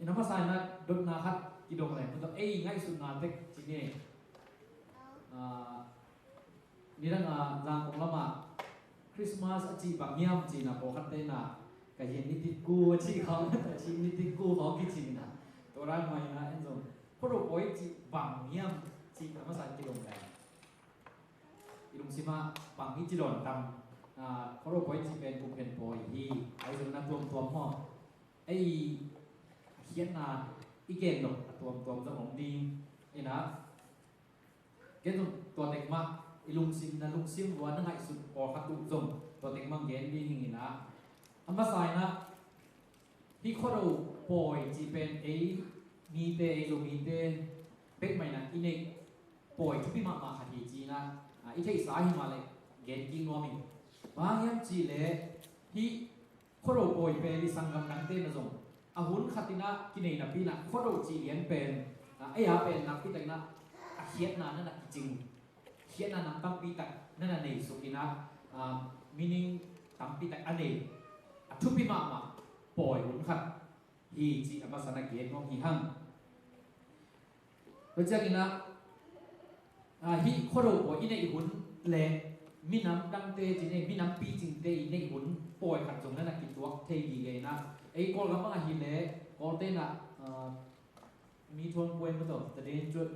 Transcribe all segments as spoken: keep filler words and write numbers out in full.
Ina masa ina dotna khat kidong leng, ei ngaihsutna tek ci ni. Ah, nidang a Zangkong lamah Christmas a cih bang hiam cihna pawlkhatte na ka hian ni titku a cih khawng, a cih ni titku khawng kicihna. Tua ran mah ina en zong Khuado pawi cih bang hiam cihna masa kidong leng. I lungsimah bang hi ci dawn tam. Ah, Khuado pawi cih pen kum phen pawi hi. Ahi zong na tuamtuam maw? Ei a khiatna i gen lo a tuamtuam zong om ding. Ina gen zong tua tek mah i lungsim na lungsim lua na ngaihsut pawlkhat uh zong tua tek mah gen ding hi ina. A masa ina hi Khuado pawi cih pen ei mite, ei Zomite bek mah ina i neih pawi thupi mahmah khat hi ci ina, ah, i theihsa hi mah leh gen kik nuam ing. Bang hiam cih leh hi Khuado pawi pen i sanggam dangte na zong a hun khat ina kinei napi ina Khuado cih lian pen, ah, ei a pen nakpi tak ina a khiatna na na kicing, khiatna nam tampi tak na na nei suk ina, ah, meaning tampi tak a nei a thupi mahmah pawi hun khat hi cih a masa na gen nuam hi hang. Tua ciang ina, ah, hi Khuado pawi i neih hun le minam dangte ci nei, minam picingte i neih hun pawi khat zong na na kituak thei gige ina. Ei Kawlgam bang ahi le Kawlte na, ah, mi thuang puai ma tawh ta den cuat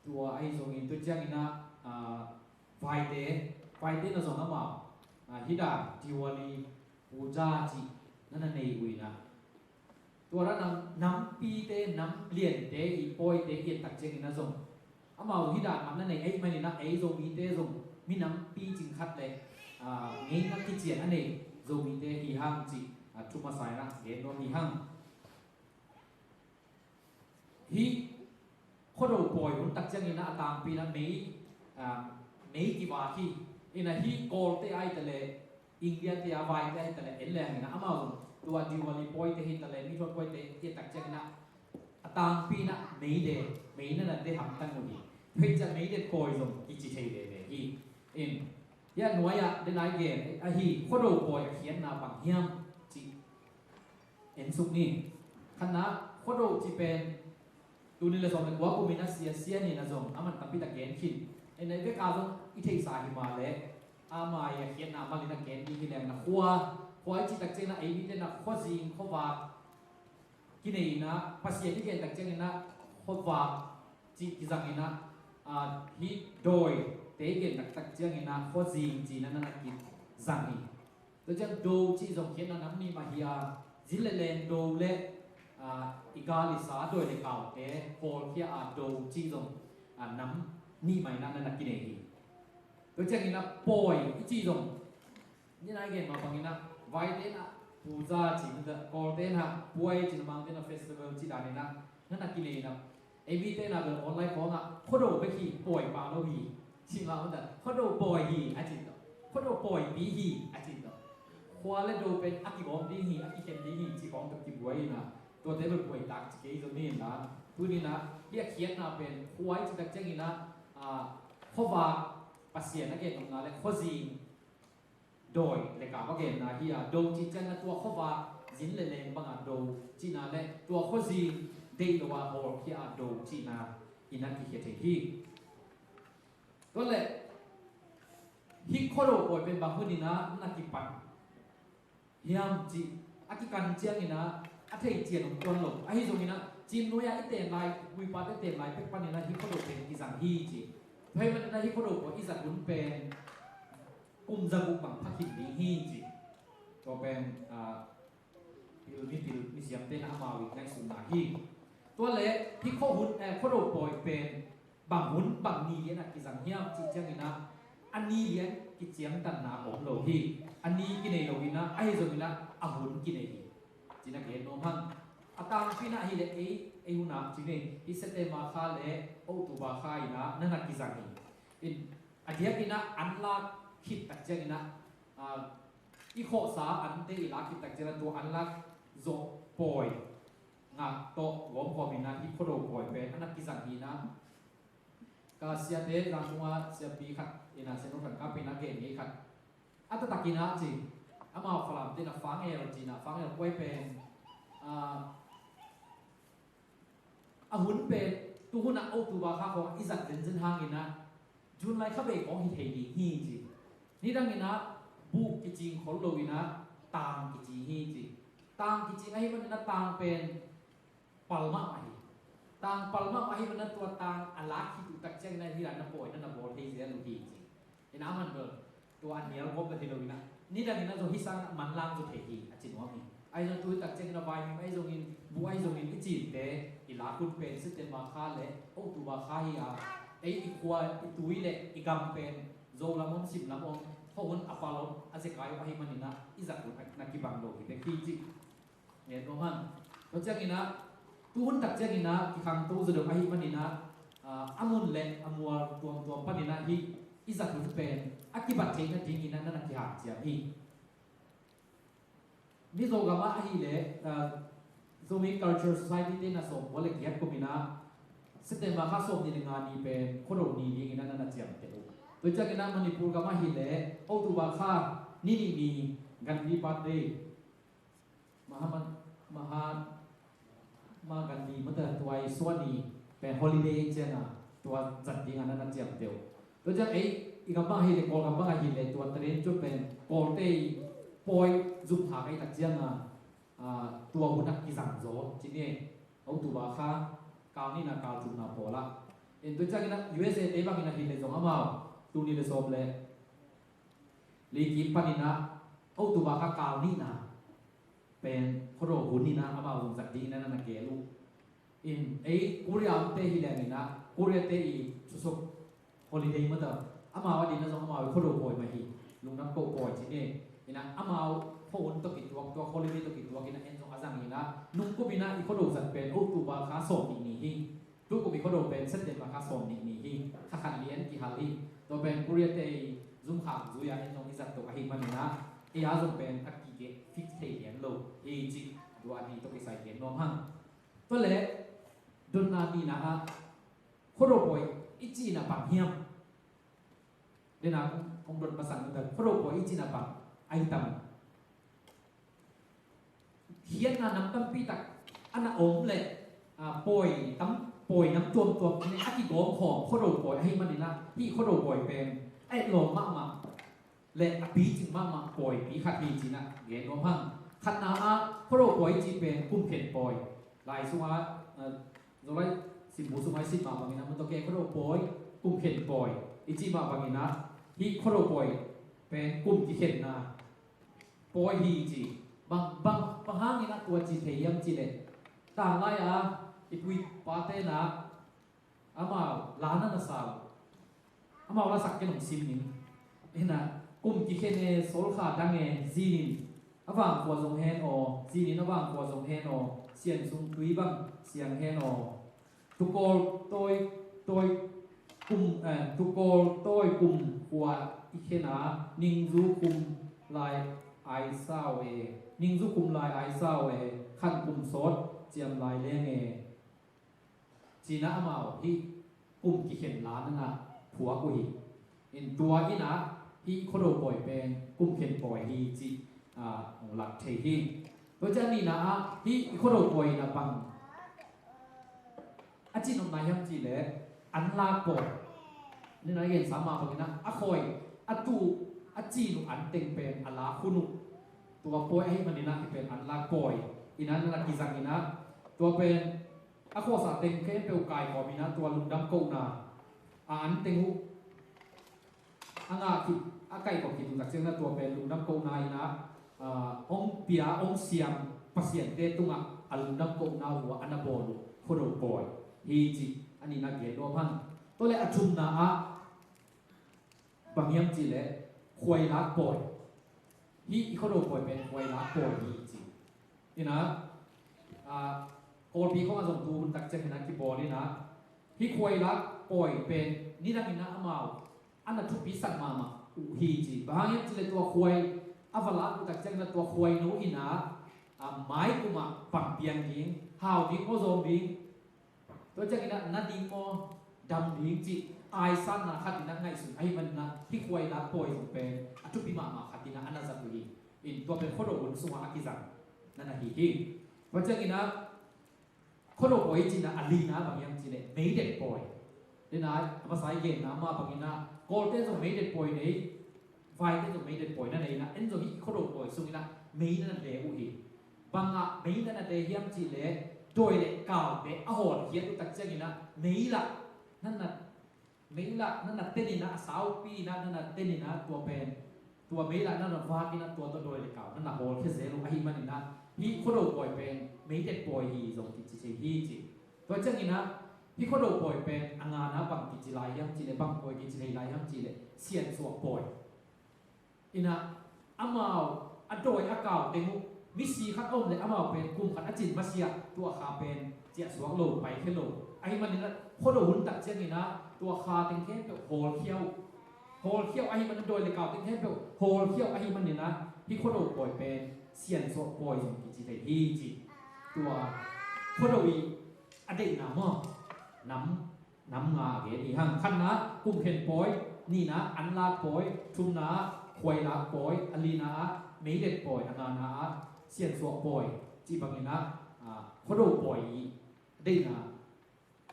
tua ahi zongin tua ciang ina, ah, vaite, vaite na zong amau, ah, hi dan Diwali, Puja cih na na nei uh ina. Tua dan a nampite, nam liante i pawite i et tak ciang ina zong amau hi dan mah na nei ahih man ina ei Zomite zong minam picing khat le, ah, ngeina kician a nei Zomite hi hang cih, ah, thu masa ina gen nuam hi hang. Hi Khuado pawi hun tak ciang ina a tangpi ina mei, ah, mei kivak hi. Ina hi Kawlte ahi ta le, India te a vaite ahi ta le, en le hang ina amau zong tua Diwali pawite hi ta le, mi thuang pawite hi tak ciang ina a tangpi ina mei de, mei na na de hamtang uh hi. Tua hi ciang mei de pawi zong kici thei veve hi. In, hi a nuai ah den ai gen ahi Khuado pawi a khiatna bang hiam cih en suk ni. Khatna, Khuado cih pen tuni le sawm le kua kum ina sia sia ni na zong a man tampi tak gen khin. Ei na i vek a zong i theihsa hi mah le ama i a khiatna mal ina gen ding hi leng na khua, khua i cih tak ciang ina ei mite na khuazing khuavak kinei ina Pasian i gen tak ciang ina khuavak cih kizang ina, ah, hi dawite i gen tak tak ciang ina khuazing cih na na kizang hi. Tua ciang do cih zong khiatna nam nih mah hi a, zin le leng do le, ah, i gal i sa dawi le kaute hawlkhia a do cih zong, ah, nam nih mah ina na na kinei hi. Tua ciang ina pawi i cih zong ni na i gen mah bang ina vaite na puja cih na, Kawlte na puai cih na, Mangte na festival cih dan ina na na kinei ina. Ei mite na bel online khawngah Khuado bek hi, pawi pah lo hi. Cih mah un ta, Khuado pawi hi a cih tawh, Khuado pawipi hi a cih tawh. Khua le do pen a kigawm ding hi, a kikhen ding hi cih khawng tawh kibuai ina, tuate bel buai tak ci kei zo ni ina. Tuni ina hi a khiatna pen khua i cih tak ciang ina, ah, khuavak Pasian a gen nopna le khuazing dawi le ka va genna hi a, do cih ciang na tua khuavak zin le leng banga do cihna le tua khuazing deih lo a hawlkhia a do cihna ina kikhia thei hi. Tua le hi Khuado pawi pen bang hun ina na kipan hiam cih a kikan ciang ina a thei cian om tuan lo. Ahi zong ina cim nuai a i ten lai, puipate ten lai pek pan ina hi Khuado pen kizang hi ci. Tua hi man ina hi Khuado pawi i zat hun pen kum za guk bang pha khin ding hi ci. Tua pen, ah, pil, mipil misiamte na amau i ngaihsutna hi. Tua le hi Khuado hun, eh, Khuado pawi pen bang hun bang ni lian a kizang hiam cih ciang ina a ni lian kiciangtanna om lo hi. A ni kinei lo ina ahi zong ina a hun kinei hi. Cih na gen nuam hang. A tangpi ina hi le ei, ei hun a ci ni hi September kha le October kha ina na na kizang hi. In, a diak ina an lak khit tak ciang ina, ah, i khawhsa ante i lak khit tak ciang ina tua an lak zawh pawi ngak tawh gawmkhawm ina hi Khuado pawi pen a na kizang hi ina. Ka siate Zangkong a siapi khat ina Sian Nung Than Kap ina gen ngei khat. A taktak ina ci, amau Falam te ina Fangel ci ina, Fangel pawi pen, ah, Pen tuhun ah October kha khawng i zat zenzen hangin ah June lai kha bei khawng hi thei ding hi ci. Nidangin ah buk kicing khol loin ah tang kicing hi ci. Tang kicing ahih manin ah tang pen pal mahmah hi. Tang pal mahmah ahih manin ah tua tang a lak khit uh tak ciangin ah hih lai na pawi na na bawl thei zel uh hi ci. Ina a man bel tua a nial gawp bel hi loin ah nidangin ah zong hih sangin ah manlang zaw thei hi a ci nuam hi. Ahi zong tu hi tak ciangin ah vaimim ahi zongin bu ahi zongin i cinte i lak hun pen September kha le October kha hi a, ei i khua i tui le i gam pen Zo lam om, Sim lam om, khuahun a pal om, a zekai om ahih manin ah i zat hun na kibang lo hi bek hi ci. Ngen nuam hang. Tua ciangin ah tuhun tak ciangin ah kikhangto zaw deuh ahih manin ah, ah, a mun le a mual tuamtuam panin ah hih i zat hun pen a kibat theih nadingin ah na na kihanciam hi. Mizo gamah ahih leh, ah, Zomi Cultural Society te na sawm kua le giat kumin ah September kha sawm nih le nga ni pen Khuado ni dingin ah na na ciamteh uh. Tua ciangin ah Manipur gamah ahih leh October kha ni nih ni Gandhi birthday, Mahatma, Mahatma Gandhi mata tua i suah ni pen holiday ciangin ah tua zat dingin ah na na ciamteh uh. Tua ciang ei i gam bang ahih leh, Kawl gam bang ahih leh tua Teren Chut pen Kawlte i pawi zumkhak ei tak ciangin ah, ah, tua hun ah kizang zaw ci ni. October kha kal nihna kal thumna pawl ah. In tua ciangin ah U S A te bangin ahih leh zong amau tul nih le sawm le li kim panin ah October kha kal nihna pen Khuado hun in ah amau zong zat dingin ah na na gel uh. In ei Korea te hi leng in ah Korea te i Chuseok holiday mata amau a dingin ah zong amau i Khuado pawi mah hi. Lungdam ko pawi ci ni. In ah amau khuahun tawh kituak, tua holiday tawh kituak in ah en zong a zang in ah nungkup in ah i Khuado zat pen October kha sawm nih ni hi. Tukum i Khuado pen September kha sawm nih ni hi. Kha khat lian kihal hi. Tua pen Korea te i zumkhak zui-a en zong i zat tuk ahih manin ah ei a zong pen a kigeh fix thei lian lo hi ci. Tua a ni tawh kisai gen nuam hang. Tua leh dotna nihna ah Khuado pawi i cihna bang hiam? Dena kong dot masang nang Khuado pawi i cihna bang a hi tam? Khiatna nam tampi tak a na om leh, ah, pawi tam, pawi nam tuamtuam in a kigawm khawm Khuado pawi ahih manin ah hih Khuado pawi pen a etlawm mahmah le a picing mahmah pawipi khat hi ci-in ah gen nuam hang. Khatna ah Khuado pawi i cih pen kum khen pawi. Lai sungah, ah, Zolai simbu sungah i sim mah bangin ah mun tawh kei Khuado pawi, kum khen pawi i cih mah bangin ah hih Khuado pawi pen kum kikhenna pawi hi ci. Bang, bang, bang hangin ah tua ci thei hiam cih leh, tanglai a i pu i pa te in ah amau la na na sa uh. Amau lasak ken hong sim ning. In ah kum kikhen e, sawlkha dang e, zinin a vangkhua zong hen aw, zinin a vangkhua zong hen aw, sian sung tui bang siang hen aw. Tukawl tawi, tawi kum, eh, tukawl tawi kum khua i khen a, ningzu kum lai ai sau e, ningzu kum lai ai sau e, khan kum sawt ciam lai leng e. Ci-in ah amau hih kum kikhen la na na phuak uh hi. In tua in ah hih Khuado pawi pen kum khen pawi hi cih, ah, hong lak thei hi. Tua ciang nihna ah hih i Khuado pawi in ah bang a cihnopna hiam cih leh an lak pawi. Nidang a i gensa mah bangin ah a khawi, a tuh, a cin uh an teng pen a lak hun uh. Tua pawi ahih manin ah hih pen an lak pawi in ah na na kizang in ah tua pen a khuasa teng khempeuh kaikhawm in ah tua lungdam kohna a an teng uh a ngah khit, a kaihkhawm khit uh tak ciangin ah tua pen lungdam kohna in ah, ah, hong pia, hong siam Pasian te tungah a lungdam kohna uh a na bawl uh Khuado pawi hi cih a nihna gen nuam hang. Tua leh a thumna ah bang hiam cih leh khuai lak pawi. Hih i Khuado pawi pen khuai lak pawi hi ci. In ah, ah, Kawlpi khawng ah zong tu hun tak ciangin ah kibawl in ah hih khuai lak pawi pen nidang in ah amau a na thupi sak mahmah uh hi ci. Bang hang hiam cih leh tua khuai a va lak uh tak ciangin ah tua khuai no in ah, ah, mai kum ah pang piang ding, hau ding maw, zawm ding, tua ciangin ah na ding maw, dam ding cih aisatna khat in ah ngaihsun ahih manin ah hih khuai lak pawi zong pen a thupi mahmah khat in ah a na zat uh hi. In tua pen Khuado hun sungah a kizang na na hi hi. Tua ciangin ah Khuado pawi i cihna a lina bang hiam cih leh meidet pawi. Dena a masa i genna mah bangin ah Kawlte zong meidet pawi nei, Vaite zong meidet pawi na nei in ah, en zong hih khuado pawi sungin ah mei na na le uh hi. Bangah mei na na le hiam cih leh dawi le kaute a hawlkhiat uh tak ciangin ah mei lah na na mei lah na na ten in ah, a saupi in ah na na ten in ah, tua pen tua mei lah na na vak in ah, tua tawh dawi le kau na na hawlkhia zel uh ahih manin ah hih khuado pawi pen meidet pawi hi zong kici thei hi ci. Tua ciangin ah hih khuado pawi pen a ngana bang kici lai hiam cih leh, bang pawi kici thei lai hiam cih leh siansuah pawi. In ah amau a dawi a kau teng uh misi khat a om leh amau pen kum khat a cin masiah tua kha pen ciahsuak lo, paikhia lo. Ahih manin ah khuado hun tak ciangin ah tua kha teng khempeuh hawlkhia uh. Hawlkhia uh ahih manin ah dawi le kau teng khempeuh hawlkhia uh ahih manin ah hih khuado pawi pen siansuah pawi zong kici thei hi ci. Tua khuado i a deihna maw, nam nam nga a gen hi hang. Khatna kumkhen pawi, nihna anlak pawi, thumna khuailak pawi, a lina ah meidet pawi, a ngana ah siansuah pawi cih bangin ah, ah, khuado pawi i deihna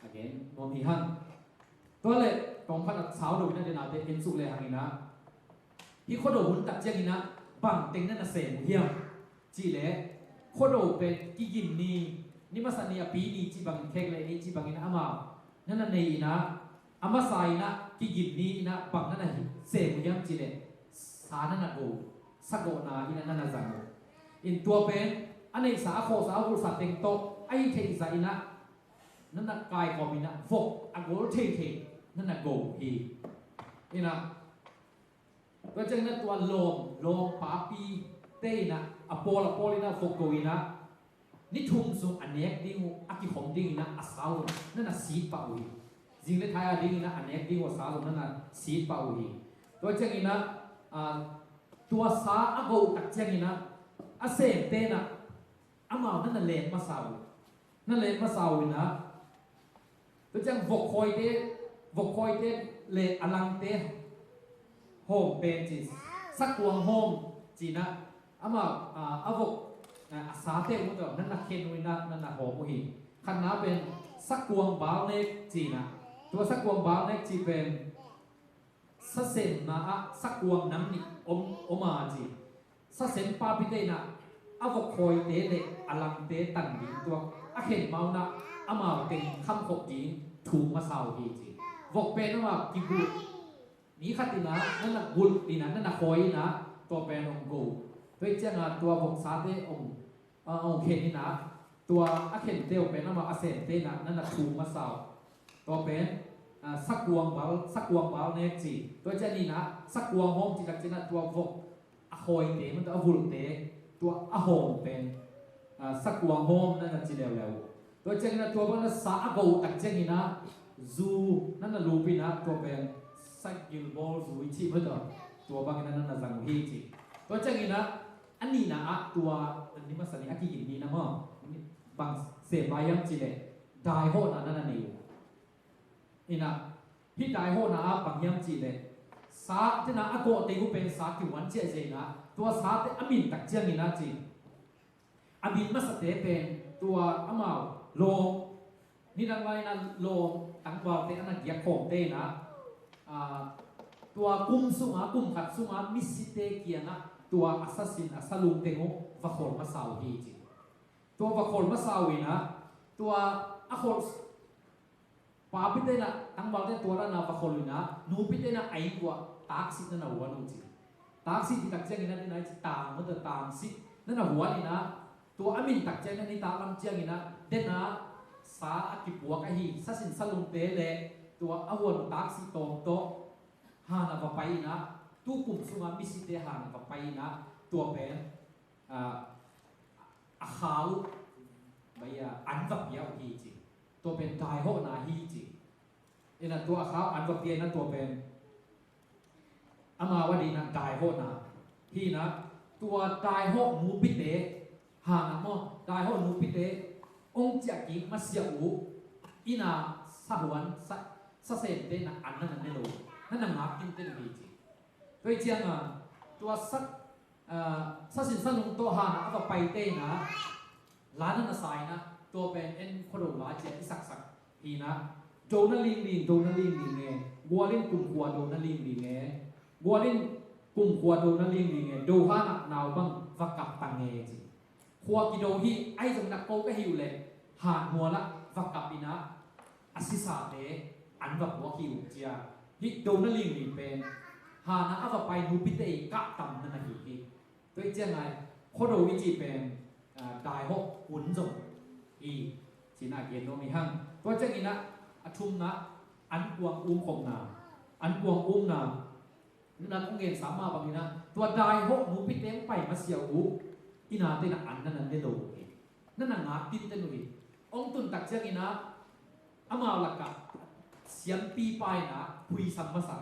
a gen nuam hi hang. Tua leh tawm khat a sau lo in ah dena te en suk le hang in ah hih khuado hun tak ciangin ah bang teng na na sem uh hiam cih leh, khuado pen kigin ni, ni masa ni a pi ni cih bangin khek leh ni cih bangin amau na na nei in ah, a masa in ah kigin ni in ah bang na na sem uh hiam cih leh sa na na go, sagawhna in ah na na zang uh. In tua pen a neihsa, a khawhsa, a vulhsa teng tawh a hi theih zah in ah na na kaikawm in ah vok a gol theithei na na go uh hi. In ah tua ciangin ah tua lawm, lawm papi te in ah a pawl a pawl in ah vok go in ah ni thum sung a nek ding uh, a kikhom ding in ah a sa uh na na sit pah uh hi. Zing le thai a ding in ah a nek ding uh a sa uh na na sit pah uh hi. Tua ciangin ah, ah, tua sa a go uh tak ciangin ah a semte in ah amau na na let masa uh. Na let masa uh in ah tua ciang vok khawite, vok khawite le a langte hawm pen ci, sakuang hawm ci in ah amau, ah, a vok, ah, a sate uh tawh na na khen uh in ah na na hawm uh hi. Khatna pen sakuang balnek ci in ah, tua sakuang balnek ci pen sasemna ah sakuang nam nih om, om a ci. Sasem papite in ah a vok khawite le a langte tan ding, tua a khen ma un ah amau teng khamkhop ding thuk masa uh hi ci. Vok pen amau kigulh, mi khat in ah na na gulh in ah na na khawi in ah tua pen hong go. Tua hi ciang ah tua vok sate hong a, a hong khen in ah, tua a khente uh pen amau a semte in ah na na thuk masa uh. Tua pen, a, sakuang bal, sakuang balnek ci. Tua ciang in ah sakuang hawm ci tak ciang ah tua vok a khawite, man tua a vulhte, tua a hawm pen, a, sakuang hawm na na ci leuleu uh. Tua ciang in ah tua bang na sa a go uh tak ciang in ah zu na na lup in ah tua pen sagilbawl zu i cih, man tua, tua bang in ah na na zang uh hi ci. Tua ciang in ah a nihna ah tua, a ni masa ni a kigin nihna maw, bang sem lai hiam cih leh daihawhna na na nei uh. In ah hih daihawhna ah bang hiam cih leh sa te in ah a gawh teng uh pen sa kihuan ciahciah in ah tua sate a min tak ciang in ah ci. A min masate pen tua amau lawm, nidang lai in ah lawm tangvalte a na giak khawmte in ah, a, tua kum sungah, kum khat sungah misite kiangah tua a sasin a salung teng uh va khol masa uh hi ci. Tua va khol masa uh in ah tua a khol, papite in ah tangvalte tua dan a va khol uh in ah nupite in ah a inn uah taksi na na huan uh ci. Taksi cih tak ciang in ah dena i ci tang, man tua taksi na na huan in ah tua a min tak ciang in ah nitak lam ciang in ah dena sa a kipuak ahi sasin salungte le tua a huan uh taksi tawm tawh han a va pai in ah tu kum sungah misite han a va pai in ah tua pen, a, a kha uh, bai, a, an va pia uh hi ci. Tua pen daihawhna hi ci. In ah tua a kha uh an va pia in ah tua pen amau a ding in ah daihawhna hi in ah tua daihawh nupite, hang ah maw, daihawh nupite hong ciah kik masiah uh in ah sahuan, sa, sasemte in ah an na na ne lo, na na ngak tinten uh hi ci. Tua hi ciang a tua sa, a, sasin salung tawh han a va paite in ah la na na sa in ah Tua pen en khuado lai ciah i saksak hi-in ah, do na lingling, do na lingling e, gual in kumkhua do na lingling e, gual in kumkhua do na lingling e, do han ah nau bang va kap ta nge ci. Khua kido hi, ahi zongin ah ko ka hi uh leh han mual ah va kap in ah a sisate an va puak hi uh ci-a. Hih do na lingling pen han ah a va pai nupite i kah tam na na hi hi. Tua hi ciangin ah khuado i cih pen, ah, daihawh hun zong hi ci-in ah gen nuam hi hang. Tua ciangin ah a thumna, ankuang umkhopna, ankuang umna. Na kong gensa mah bangin ah tua daihawh nupite hong pai masiah uh i nate in ah an na na ne lo uh hi. Na na ngak tinten uh hi. Hong tun tak ciangin ah amau lakah siampipa in ah phuisam masa.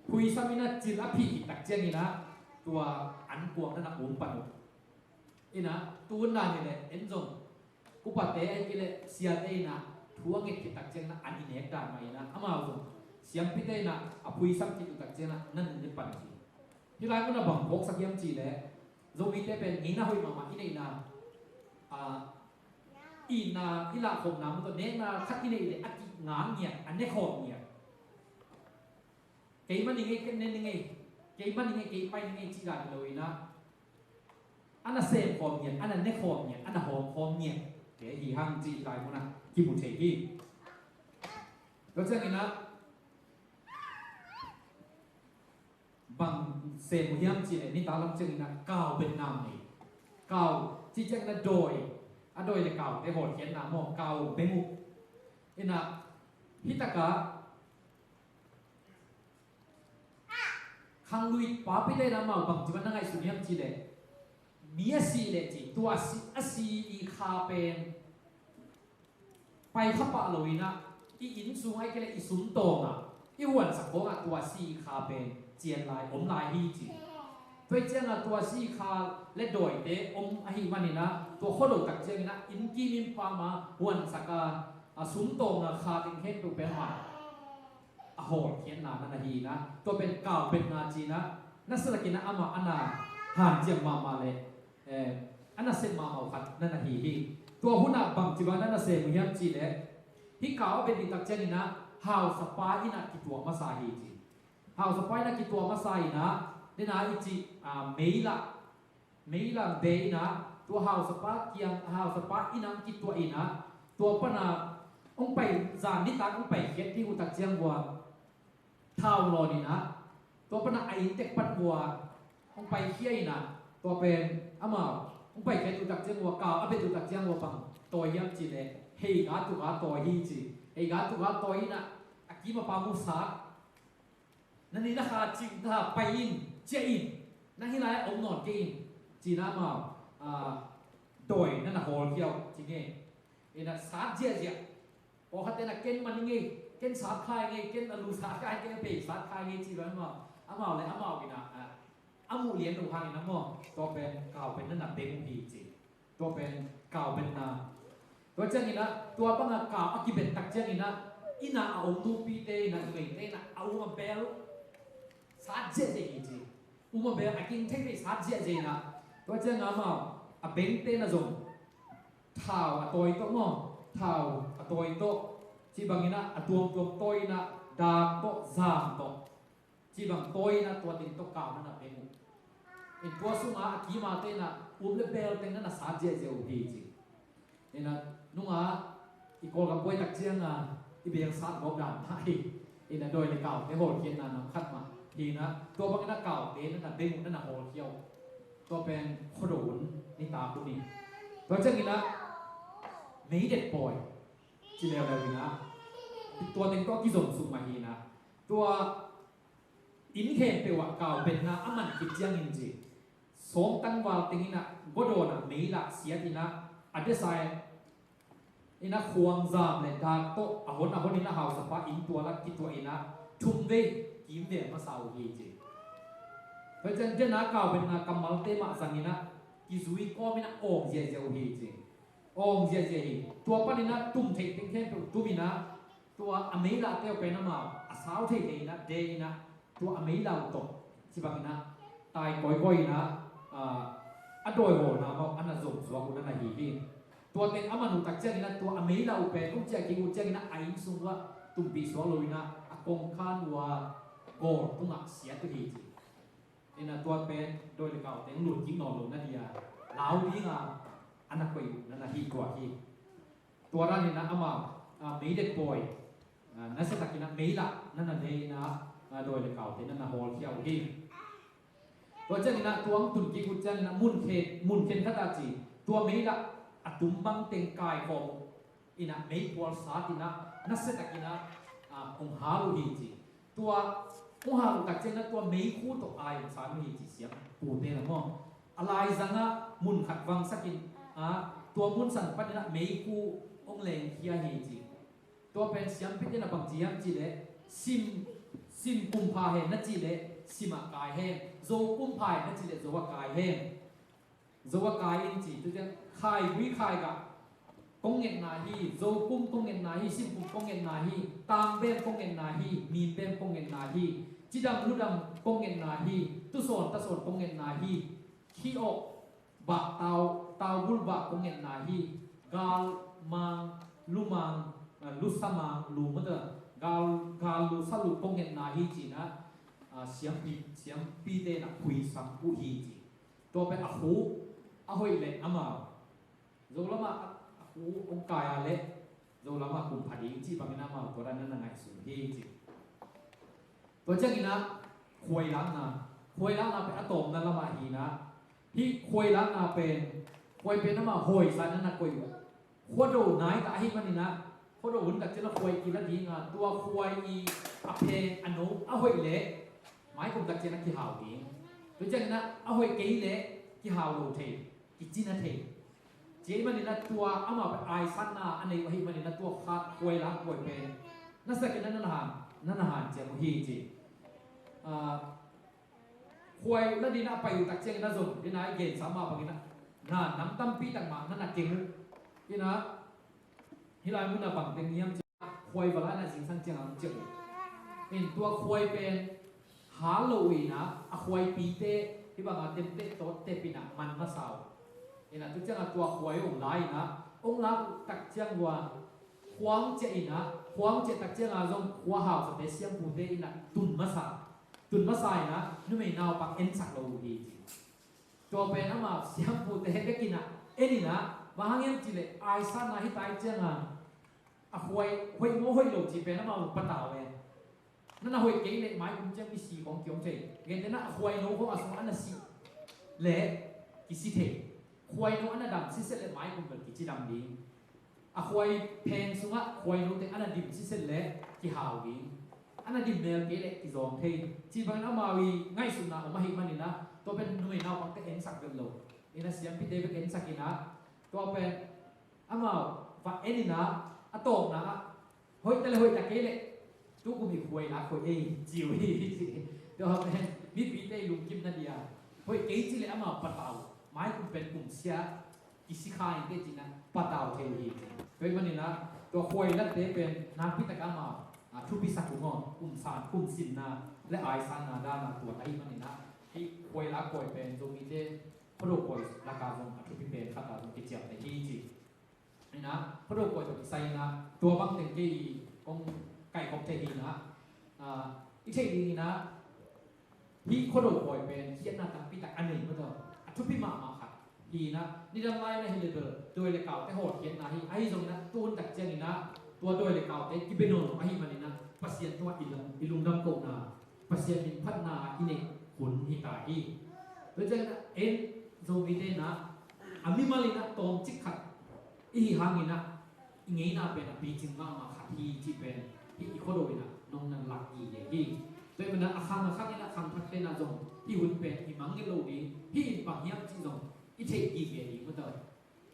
Phuisam in ah cil a phih khit tak ciangin ah tua ankuang na na um pan uh. In ah tu hun dan hi leh en zong upate ahih kei leh siate in ah thu a nget khit tak ciangin ah an i nek dan mah in ah amau zong siampite in ah a phuisam khit uh tak ciangin ah na na ne pan uh hi. Hih lai mun ah bang phawksak hiam cih leh Zomite pen ngeina hoih mahmah i neihna, ah, itna i lahkhopna mun tawh nekna khat i neih leh a kingak ngiat, a nekhawm ngiat. Kei mah ning ei, kei ne ning ei, kei mah ning ei, kei pai ning ei cih dan hi lo in ah, a na semkhawm ngiat, a na nekhawm ngiat, a na hawmkhawm ngiat te hi hang cih lai mun ah kimu thei hi. Tua ciangin ah bang sem uh hiam cih leh nitak lam ciangin ah kau betna nei. Kau cih ciangin ah dawi, a dawi leh kaute hawlkhiatna maw, kau beng uh. In ah hih takah khanglui papite in ah amau bangci bang na ngaihsun hiam cih leh, mi a sih leh ci, tua a si, a si i kha pen pai kha pah lo in ah i inn sung ahih kei leh i sumtawng ah i huansak khawng ah tua a si i kha pen cian lai, om lai hi ci. Tua hi ciangin ah tua a si i kha leh dawite om ahih manin ah tua khuado tak ciangin ah inn kim inn pam ah huansak a, a sumtawng a kha teng khempeuh pen amah a hawlkhiatna na na hi in ah, tua pen kau betna ci-in ah, na sa takin ah amah a na hanciam mahmah leh, eh, a na sep mahmah uh khat na na hi hi. Tua hun ah bangci bang na na sem uh hiam cih leh, hih kau a bet ding tak ciangin ah hausapa in ah kituak masa hi ci. Hausapa in ah kituak masa in ah, den a i cih, ah, meilah, meilam be in ah, tua hausapa kiang, hausapa in ah hong kituah in ah, tua pan a hong pai, zan nitak hong paikhiat ding uh tak ciang ua thau lawn in ah, tua pan a a inntek pan ua hong paikhia in ah, tua pen amau hong paikhiat uh tak ciang ua, kau a bet uh tak ciang ua bang tawi hiam cih leh, hei ga tuk a tawi hi ci. Hei ga tuk a tawi in ah, a kim a pam uh sat, na ni na kha cing ta, pai in, ciah in, nang hih lai-ah om nawn kei in, ci-in ah amau, ah, dawi na na hawlkhia uh ci nge. In ah sat ziahziah. Pawlkhatte in ah ken man ing ei, ken sat kha ing ei, ken a lu sat kha ing ei, ken a pei sat kha ing ei ci bang amau, amau leh amau in ah, ah, a muh lian uh hangin ah maw, tua pen kau pen na na beng uh hi ci. Tua pen kau betna. Tua ciangin ah, tua bang a kau a kibet tak ciangin ah, inn ah a om nupite in ah, numeite in ah, a um a bel sat ziahziah hi ci. Um a bel a king thei thei sat ziahziah in ah. Tua ciangin ah amau, a bengte in ah zong thau a tawi tawh maw, thau a tawi tawh, ci bangin ah a tuamtuam tawi in ah, dak tawh, zam tawh, ci bang tawi in ah tua teng tawh kau na na beng uh. In tua sungah a kimate in ah um leh bel teng na na sat ziahziah uh hi ci. In ah nungah i Kawlgam buai tak ciangin ah i bel sat gawp dan mah hi. In ah dawi leh kaute hawlkhiatna nam khat mah hi in ah, tua bangin ah kaute na na beng uh, na na hawlkhia uh. Tua pen khuado hun nitak hun hi. Tua ciangin ah meidet pawi ci leuleu in ah, tua teng tawh kizom suk mah hi in ah, tua inn khempeuh ah kau betna a man khit ciangin ci, sawm tangval teng in ah gua dawn ah meilah siat in ah, a desa in ah khuangzam leh dak tawh a hon a hon in ah hausapa inn tual ah kituah in ah thum vei kimvel masa uh hi ci. Tua ciang den a kau betna kammalte mah zang in ah kizui kawm in ah awng ziahziah uh hi ci. Awng ziahziah hi. Tua panin ah tum theih teng khempeuh tum in ah, tua a meilahte uh pen amau a sau theih theih in ah, de in ah, tua a meilah uh tawh ci bangin ah tai kawikawi in ah, ah, a dawihawlna amau a na zom suak uh na na hi hi. Tua teng a man uh tak ciangin ah tua a mei lah uh pen hong ciah kik uh ciangin ah a inn sung uh ah tumpih suak lo in ah a kongkhan uh a gawl tungah siat uh hi ci. In ah tua pen dawi le kau teng lut kik nawn lo na dia lau dinga a na koih uh na na hi tua hi. Tua dan in ah amau, ah, mei le pawi, ah, nasia takin ah mei lah na na nei in ah, ah, dawi le kaute na na hawlkhia uh hi. Tua ciangin ah tua hong tun kik uh ciangin ah mun khen, mun khen khat ah ci, tua mei lah a tum bang teng kaikhawm uh in ah mei pual sat in ah nasia takin ah, ah, hong hal uh hi ci. Tua hong hal uh tak ciangin ah tua meikhu tawh ai hong san uh hi ci siampute na maw. A laizang ah mun khat vangsak in ah tua mun san panin ah meikhu hong lengkhia hi ci. Tua pen siampite na bang ci hiam cih leh sim, sim kum pha hen na cih leh sim ah kai hen, zo kum pha hen na cih leh zo ah kai hen. Zo ah kai in ci, tu ciang khaigui khaigah kong ngetna hi, zo kum kong ngetna hi, sim kum kong ngetna hi, tangbem kong ngetna hi, mimbem kong ngetna hi, cidam ludam kong ngetna hi, tusawn tasawn kong ngetna hi, khi awk bah tau, taubul bah kong ngetna hi, gal mang, lu mang, ah, lusa mang, lu mata, gal, gal lusa lu kong ngetna hi ci-in ah, ah, siampi, siampite na phuisam uh hi ci. Tua pen a khu a hoih leh amau Zo lamah a, a khu hong kai a leh Zo lamah kum pha ding cih bangin amau tua dan na na ngaihsun hi ci. Tua ciangin ah khuai lakna, khuai lakna pen a tawpna lamah hi in ah, hih khuai lakna pen, khuai pen amah hawi sa na na koih uh. Khuado nai ta ahih manin ah, khuado hun tak ciang a khuai kila ding a, tua khuai i a pheng a no a hoih leh maikum tak ciang a kihau ding. Tua ciangin ah a hoih kei leh kihau lo thei, kicina thei. Ci ahih manin ah tua amah pen aisanna a nei uh ahih manin ah tua kha khuai lak khuai pen nasia takin ah na na han, na na hanciam uh hi ci. Ah, khuai la ding a pai uh tak ciangin ah zong ding a i gensa mah bangin ah na nam tampi tak mah na na keng uh. In ah hih lai mun ah bang teng hiam cih leh khuai va la in ah zingsang ciang a hong ciah uh. In tua khuai pen hal lo uh in ah a khuaipite hih bang a temteh tawh tep in ah man masa uh. In ah tu ciang a tua khuai hong la in ah hong lak uh tak ciang ua khua hong ciah in ah, khua hong ciah tak ciang a zong khua hausate siampute in ah tun masa, tun masa in ah numei naupang ensak lo uh hi ci. Tua pen amah siampute bek in ah en in ah, bang hang hiam cih leh aisanna hi ta ahih ciang a, a khuai hoih maw hoih lo cih pen amau patau e. Na na hoih kei leh maikum ciang misi khawng ki-om thei. Gentehna a khuai no khawng a sungah a na sih leh kisi thei. Khuai no a na dam siset leh maikum bel kici dam ding. A khuai pheng sungah khuai no teng a na dim siset leh kihau ding. A na dim mel kei leh kizawng thei. Cih bangin amau i ngaihsutna om ahih manin ah, tua pen numei naupangte ensak bel lo. In ah siampite bek ensak in ah, tua pen amau va en in ah, a tawpna ah hoih ta leh hoih ta kei leh tu kum i khuai lak khuai ei ci uh hi ci. Tua pen mipite i lungkimna dia hoih kei cih leh amau patau, maikum pen kum sia kisi kha in teh ci-in ah patau thei uh hi ci. Tua ahih manin ah tua khuai lakte pen nakpi tak amau, ah, thupi sak uh maw, kum san, kum sinna leh aisanna dan a tuat ahih manin ah hih khuai lak khuai pen Zomite Khuado khuai lak a zong a thupi pen khat a zong kiciamteh hi ci. In ah Khuado khuai tawh kisai in ah tua bang teng kei kong kaihkhop thei hi in ah, ah, i theih ding in ah hih Khuado khuai pen khiatna tampi tak a nei mah tawh a thupi mahmah khat hi in ah, nidang lai in ah hi leh bel dawi le kaute hawlkhiatna hi, ahi zongin ah tu hun tak ciangin ah tua dawi le kaute kibia nawn lo ahih manin ah Pasian tungah i lam, i lungdam kohna, Pasian min phatna i neih hun hi ta hi. Tua ciangin ah en Zomite in ah a mimal in ah tawmcik khat i hih hangin ah i ngeina pen a picing mahmah khat hi cih pen hih i Khuado in ah nong na lak gige hi. Tua ahih manin ah a khang a khang in ah khangthakte in ah zong hih hun pen i mangngilh loh ding, hih in bang hiam cih zong i theih gige ding mah tawh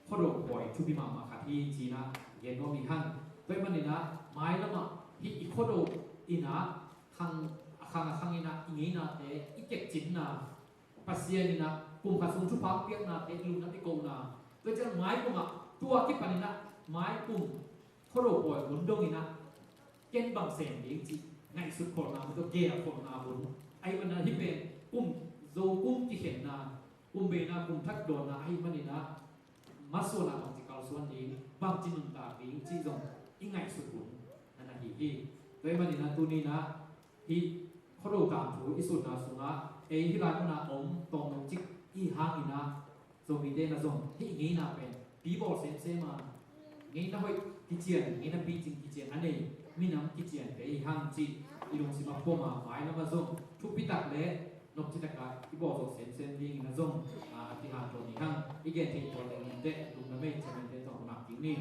Khuado khuai thupi mahmah khat hi ci-in ah gen nuam ing hang. Tua ahih manin ah mailam ah hih i Khuado in ah khang, a khang a khang in ah i ngeinate i kepcinna, Pasian in ah kum khat sung thupha piaknate i lungdam i kohna, tua ciang maikum ah tua kipan in ah maikum Khuado khuai hun dong in ah ken bang sem ding cih ngaihsut kholhna hun, tua geel kholhna hun. Ahih manin ah hih pen kum, Zo kum kikhenna, kum beina, kum thak dawnna ahih manin ah masuan ah bangci kal suan ding, bangci nuntak ding cih zong i ngaihsut hun na hi hi. Tua ahih manin ah tuni-in ah hih Khuado tangthu i sutna sungah ei hih lai munah om tawmno cik i hangin ah Zomite na zong hih ngeina pen pibawl semsem a, ngeina hoih kician, ngeina picing kician a nei minam kician te i hang cih i lungsim a phuam a, mailam ah zong thupi tak le nopci tak a i bawl zawh semsem dingin ah zong a kihanthawn ni hang. I gen theih tuan leng in teh lungdam ei, chairman te tawh nak ding ni.